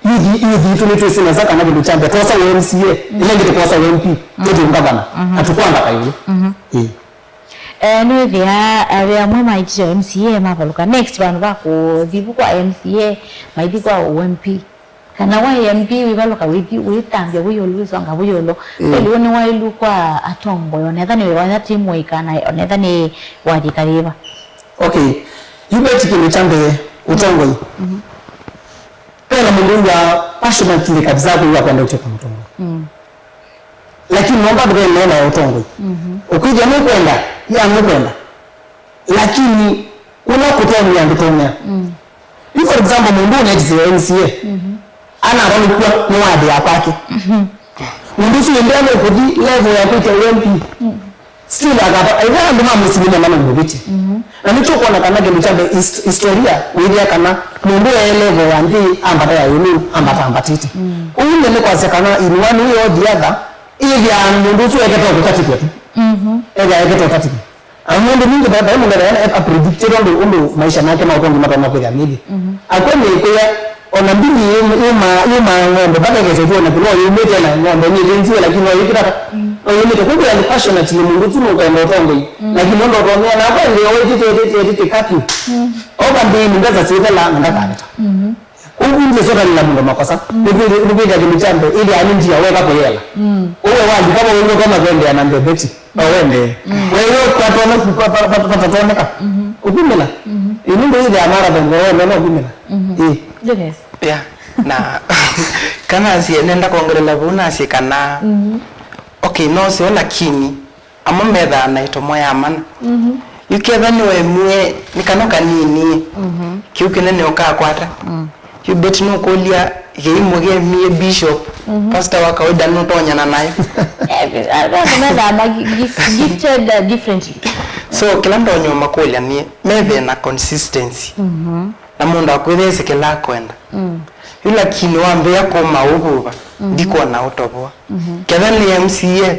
youth, youth itũ nĩtwĩsĩ nesa kana kĩndũ kya mbee twosa ũ M C A, ĩla ĩngĩ tũkosa ũ M P, tũthi ngavana, na tũkwambata ĩũlũ. Ĩĩ. Eh, nĩwĩthĩa, eh, ve amwe maitisye M C A mavalũka. Next, vandũ va kũthi vu kwa M C A, maithi kwa ũ M P. Kana wa M P wĩvalũka wĩthi, wĩtambya wĩ ĩũlũ, wĩsonga wĩ ĩũlũ. Kweli ũũ nĩ waĩlu kwa atongoi, onetha nĩ wĩwanya ti mũika, na onetha nĩ wathika yĩva. Okay. Yu Betty kĩndũ kya mbee, ũtongoi. Vena mũndũ wĩw'aa passionately kabisa kwĩw'a kwenda ũtw'ĩka mũtongoi. Lakini nomba ndũvenee na ũtongoi. Ũkwĩthĩa nũkwenda, ya nũkwenda. Lakini ũla kũtonyea ndũtonyea. Yu for example, mũndũ ũnetisye M C A, anavalũkw'a nĩ ward ya kwake. Mũndũ ũsu ĩndĩ nũkũthi level ya kwĩtya ũ M P. Still akava, aitha andũ ma mũsyĩ nĩmona na mũvĩtye. Na nĩtũkwona kana kĩndũ kya mbee his- historia wĩthĩa kana mũndũ e level ya nthĩ ambata ya ĩũlũ, ambata ambatĩte. Ũu nĩ nĩ kwasya kana in one way or the other, ĩthĩa mũndũ ũsu ekete kũtatĩkwa tu. Ethĩa ekete ũtatĩkwa. Na mũndũ ningĩ vai mũndũ ethĩa epredicted ũndũ, ũndũ maisha make ma ũtongi matonya kwĩthĩa mĩthi. Akw'a nĩkwĩa, ona mbinyi yĩma, yĩma ng'ombe, mpaka ĩkesa ĩtwona kĩloo yĩumĩte na ng'ombe nĩthĩnziwe, lakini no yĩkĩtata, no yĩmĩte. Kwĩthĩa nĩ passionately mũndũ tu nũkwenda ũtongoi, lakini ũndũ ũtonyea, na akw'a ndio wĩtĩtĩtĩtĩtĩtĩka tu. Oka ndĩni mbesa syĩthela na ndakavĩta. Ũu nĩsyotanĩla mũndũ makosa. Nĩkwĩthĩa kĩndũ kya mbee, ĩthĩa nĩ ndia weka kũyela. Ũwe walika vau ũndũ kama kwendeea na mbee Betty. No wende. Wewe kwatona ku- kwa- kwa- kwa- kwatatoneka. Ũkumĩla. Ĩnũndũ ĩthĩa marathon kwa wende no kumĩla. Ĩ. Dennis. Yeah. Na kana asie nenda kuongelela vau na asie kana okay, no sio, lakini amwe methaa na ĩtomo ya mana. Yu ketha nĩwemie nĩ kana kanini, kĩu kĩnene ũkakwata. Yu Betty nũkũlya, kĩimũ kemie bishop, pastor wa kawaida nũtonyana nayo. Eh, andũ methaa ma gi- gi- gifted, uh, differently. So kĩla ndonya ũmakũlya nĩ methe na consistency. Na mũndũ akwĩthĩĩsĩ kĩla akwenda. Yu lakini wambĩĩa kũma ũvuva, ndikwona ũtovoa. Ketha nĩ M C A,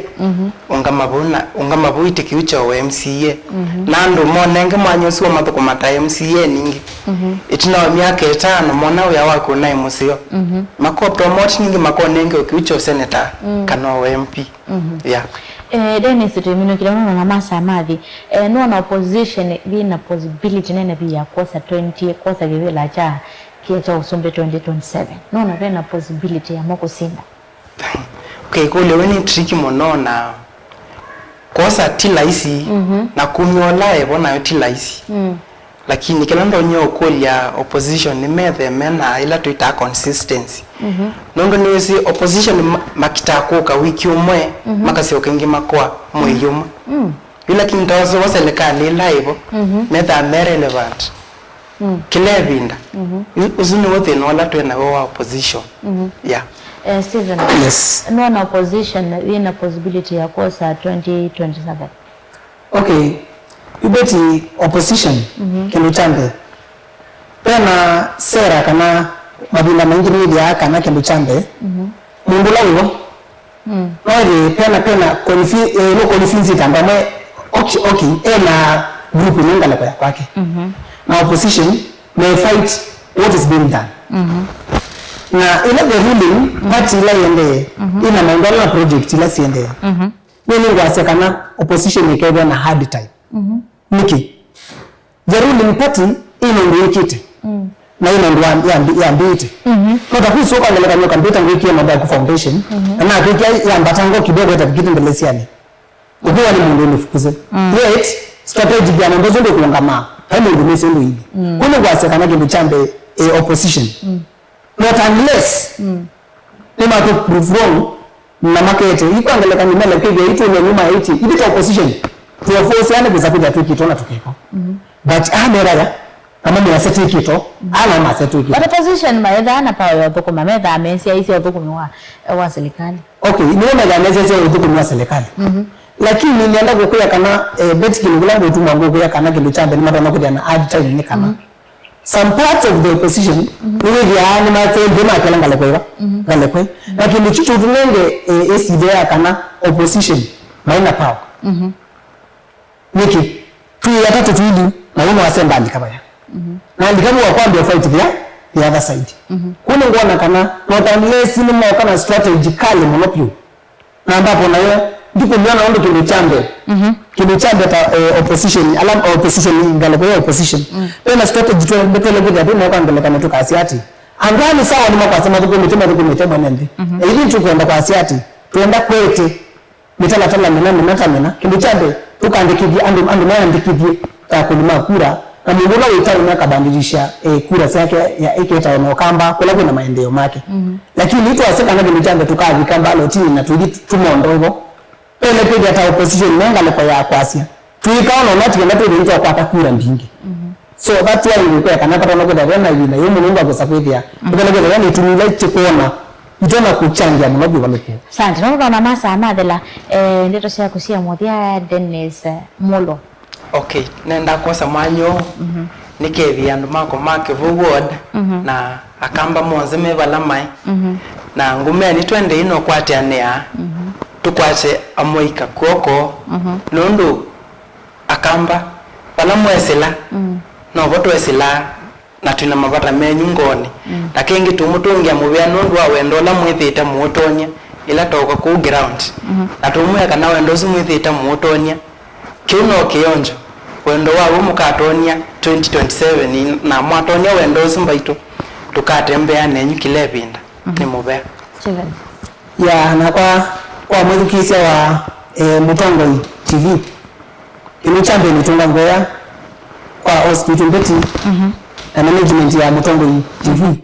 ũngama vau na, ũngama vau ĩtĩ kĩu kya ũ M C A. Na andũ monenge mwanya ũsu wa mathũkũma ta M C A ningĩ. Ĩtina wa myaka ĩtano, mona wĩa waku ũnaĩ mũseo. Mako promote ningĩ makonenge kĩu kya ũ senator kana ũ M P. Yeah. Eh, Dennis, tũiminũkĩle mũno na masaa mathi. Eh, nũona opposition yĩna possibility nene vyũ ya kwosa twenty, kwosa kĩvĩla kya, kya, kya ũsumbĩ twenty twenty-seven? Nũona vena possibility ya mo kũsinda? Okay, kũlyo we nĩ tricky mũno na kwosa ti laisi, na kumya ũla evo nayo ti laisi. Lakini kĩla ndonya ũkũlya opposition nĩmetheme na ĩla twĩtaa consistency. Nũndũ nĩwĩsĩ opposition ma-, makitaa kũka wiki ũmwe, makasyoka ĩngĩ makoa mwei ũmwe. Yu lakini tawasowa serikali ĩla ĩvo, methaa me relevant kĩla ĩvinda. Ũ-, ũsu nĩw'o thĩna ũla twĩ naw'o wa opposition. Yeah. Eh, Stephen, yes, nũona opposition yĩna possibility ya kwosa twenty twenty-seven? Okay, yu Betty, opposition, kĩndũ kya mbee, vena sera kana mavinda maingĩ nĩwĩthĩaa kana kĩndũ kya mbee, mũndũ ũla wĩvo, no ĩthĩ pena, pena confi-, eh, no convince andũ amwe, okay, okay, ena group ĩmwe ngalĩko ya kwake. Na opposition may fight what is being done. Na ĩla the ruling party ĩla ĩendee, ĩna maũndũ ala na project ila siendee. Nĩ nĩngwasya kana opposition ĩkethĩa na hard time. Nĩkĩ? The ruling party ĩna ũndũ ĩkĩte. Na ĩna ũndũ yambi-, yambĩĩte. No ta kwĩsĩ ũka ngelekany'o kambĩta ngwĩkĩe mambo yaku foundation. Na nakwĩkĩa yambata ngo kidogo ĩtavikĩte ndelesianĩ. Ũkĩwa nĩ mũndũ nĩfukuze. Yet, strategic ya mambo ũsu ndĩkũũngama. He mũndũ nĩsĩ ũndũ ili. Kũu nĩngwasya kana kĩndũ kya mbee, eh, opposition. Not unless nĩmatũ prove wrong na makete. Yu kwa ngelekany'o mele kwĩthĩa itũ nĩ nyuma ya iti. Itũ ta opposition. Tuoforceane kwĩsa kwĩthĩa twĩkĩtwo na tũkekwa. But a meraya, kama mease twĩkĩtwo, a no mase twĩkĩtwo. But opposition maethaa na power ya ũthũkũma, methaa mesyaisye ũthũkũmi wa, wa serikali. Okay, nĩwe methaa mesyaisye ũthũkũmi wa serikali. Lakini nĩenda kũkwĩa kana, eh, Betty, kĩndũ kĩla ngũtuma ngũkwĩa kana kĩndũ kya mbee nĩmatonya kwĩthĩa na hard time nĩ kana some parts of the opposition nĩwĩthĩaa nĩmateendie makela ngalĩko ĩva, ngalĩko ĩ. Na kĩndũ kyu kĩtũnenge, eh, ĩsithe ya kana opposition maina power. Nĩkĩ? Twĩ atatũ twili, na ũmwe asemba alika vaya. Na alika vau akwambia fight the, the other side. Kũu nĩngwona kana not unless nĩmoka na strategically mũno vyũ. Na ambapo nayo, ndikũmwona ũndũ kĩndũ kya mbee. Kĩndũ kya mbee ta, eh, opposition, ala opposition, ngalĩko ya opposition. Vena strategy twe-, twele kwĩthĩa twĩ nayo kwa ngelekany'o tũkasya atĩ, andũ aa nĩ sawa nĩmakwasya mathũkũmĩte, mathũkũmĩte mwene nthĩ. Na ithyĩ tũkwenda kwasya atĩ, twenda kwete mĩtalatala mĩna, mĩna ta mĩna. Kĩndũ kya mbee, tũkandĩkĩthye andũ, andũ mayandĩkĩthye ta akũni ma kura, na mũndũ ũla wĩ taoni akabadilisha, eh, kura syake ya ĩketawe na Ũkamba kũla kwĩna maendeeo make. Lakini itwasya kana kĩndũ kya mbee tũkavika mbalotini na tũithi tũmondo vo. Pele kwĩthĩa ta opposition me ngalĩko ya kwasya, twĩka ona ũna twĩenda twĩthĩe nĩtwakwata kura mbingĩ. So that's why ngũkwĩa kana katona kwĩthĩa vena ĩvinda yũmũ nũndũ wa kwĩsa kwĩthĩa, ũkela kwĩthĩa vena itumi ila tũkwona itona kũkyangĩa mũno kĩvalũkĩo. Asante. Nũndũ twaona masaa mathela, eh, ndeto syaku sya mũthya, Dennis, eh, Mulo. Okay, nenda kwosa mwanya ũũ nĩkethie andũ makwa ma Kĩvũu ward na Akamba monthe me vala maĩ. Na ngũmea nĩtwendei no kwatĩanĩa, tũkwate amũika kw'oko, nũndũ Akamba vala mwesĩla novo twesĩlaa, na twĩna mavata menyu ngoonĩ. Na kĩngĩ tũmũtũngĩa mũvea nũndũ wa wendo ũla mwĩthĩĩte mũũtonya ĩla twaũka kũu ground. Na tũmwĩa kana wendo ũsu mwĩthĩĩte mũũtonya, kĩu no kĩonjo. Wendo wa w'o mũkatonya twenty twenty-seven, na mwatonya wendo ũsu mbaitũ, tũkatembea nenyu kĩla ĩvinda. Nĩ mũvea. Steven. Ya, na kwa, kwa mwĩthukĩĩsya wa, eh, Mũtongoi T V, kĩndũ kya mbee nĩtũnga ngwea kwa host witũ Betty na management ya Mũtongoi T V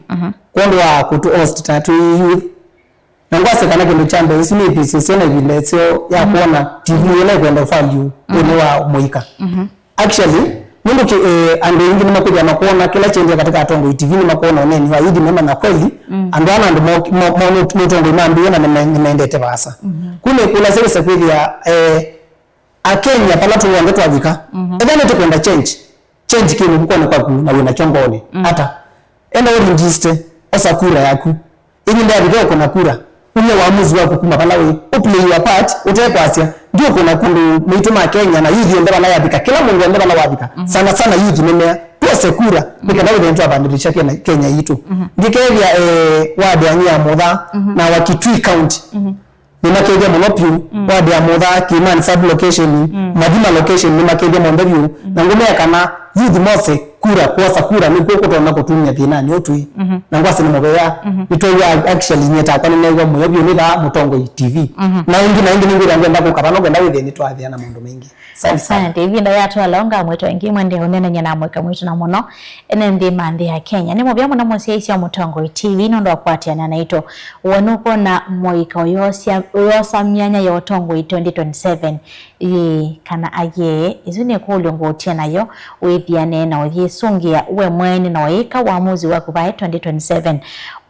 kwondũ wa kũtũ host ta twĩ youth. Na ngwasya kana kĩndũ kya mbee, ĩsu nĩ ĩpĩsĩsye na ĩvinda ĩseo ya kwona T V ĩla ĩkwenda value nthĩnĩ wa mũika. Actually, nũndũ kĩ-, eh, andũ aingĩ nĩmakwĩthĩa makwona kĩla kyendeea katika Atongoi T V, nĩmakwona ũneeni wa Idi Mema na kweli, andũ ana andũ mo-, mo-, mo-, mũtongoi mambĩĩe na nĩme-, nĩmendete vaasa. Kũu nĩkũlasya wĩse kwĩthĩa, eh, Akenya vala tũonthe twavika, ethĩwa nĩtũkwenda change, change kĩ mũvukonĩ kwaku na wĩnakyo ngoonĩ. Ata? Enda ũregister. Osa kura yaku. Ĩvinda yavika ũkũna kura. Umya uamuzi waku kuma vala wĩ. Ũplay your part, ũtekwasya. Ndiũkũna kũndũ maitũ ma Kenya na youth yonthe vala yavika. Kĩla mũndũ wonthe vala wavika. Sana sana youth nĩmea. Tuose kura. Nĩ kana wĩthĩe nĩtwavandĩlĩsya Kenya, Kenya yitũ. Ngĩkethĩa, eh, ward yanyu ya Mũtha na wa Kitui County. Nĩmakethya mũno vyũ, ward ya Mũtha, Kilimani sub location, Mathima location nĩmakethya monthe vyũ. Na ngũmea kana youth mose kura, kwosa kura nĩkw'o kũtonya kũtumya thĩnanĩ ũtwĩ. Na ngwasĩ nĩ mũvea, nĩtwew'a actually nyie takwa nĩneew'a mũyo vyũ nĩ vaa Mũtongoi T V. Na ĩngĩ na ĩngĩ nĩngwĩtha ngwenda kũka vano ngwenda wĩthĩe nĩtwathĩa na maũndũ maingĩ. Asante sana. Asante. Ĩvinda yatwala ũngamwĩtwa ĩngĩ mwende ũnenany'a na mwĩka mwitũ na mũno ene nthĩ ma nthĩ ya Kenya. Nĩ mũvea mũno mũsyaĩĩsya wa Mũtongoi T V nũndũ wa kũatĩana naitũ. We nũkwona mũika ũyosya, ũyosa myanya ya ũtongoi twenty twenty-seven? Ĩĩ kana ayee? Ĩsu nĩ kũlyo ngũũtya nayo wĩthiane na ũyĩsũngĩa we mwene na ũyĩka uamuzi waku vaĩ twenty twenty-seven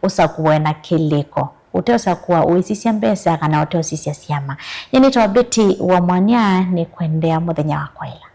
ũsakũe na kĩlĩko. Ũteũsakũa ũisisya mbesa kana ũteũsisya syama. Nyie nĩtawa Betty wa Mwania, nĩkwendea mũthenya wa kwaĩla.